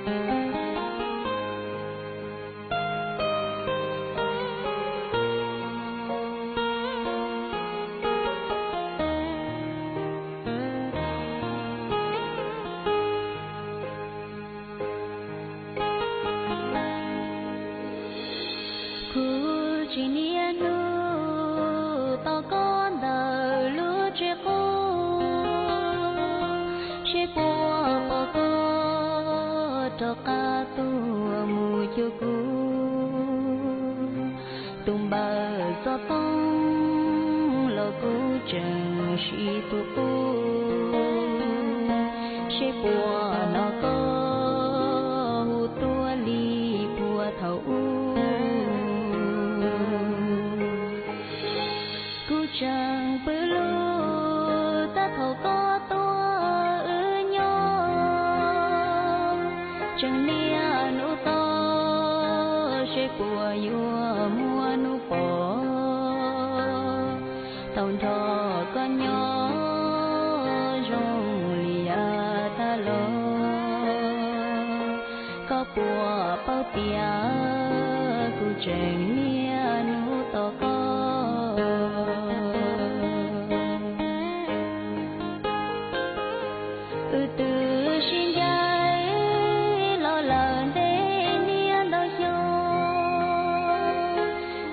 Kuv tseem niaj hnub tos koj ntawm lub tsev qub, seb puas pom koj rov qab tuaj mus cuag kuv. Tus npawb xov tooj los kuv tseem siv tus qub, seb puas hnov koj hu tuaj li puag thaum ub. Kuv tseem pw lug tab thaum koj tuaj wb nyob, tseem niaj hnub tos seb puas yuav muaj hnub pom tau nrog koj nyob zoo li yav tag los. Koj puas paub tias kuv tseem niaj hnub tos koj? Wb twb sib ncaim los lawm ntev niaj ntau xyoo,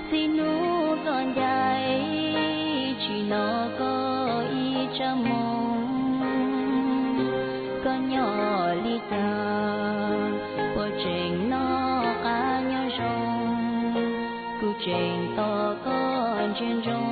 txij hnub koj ncaim tsis hnov koj ib tsab moo. Koj nyob li cas? Puas tseem noj qab nyob zoo? Kuv tseem tos koj ntsia ntsoov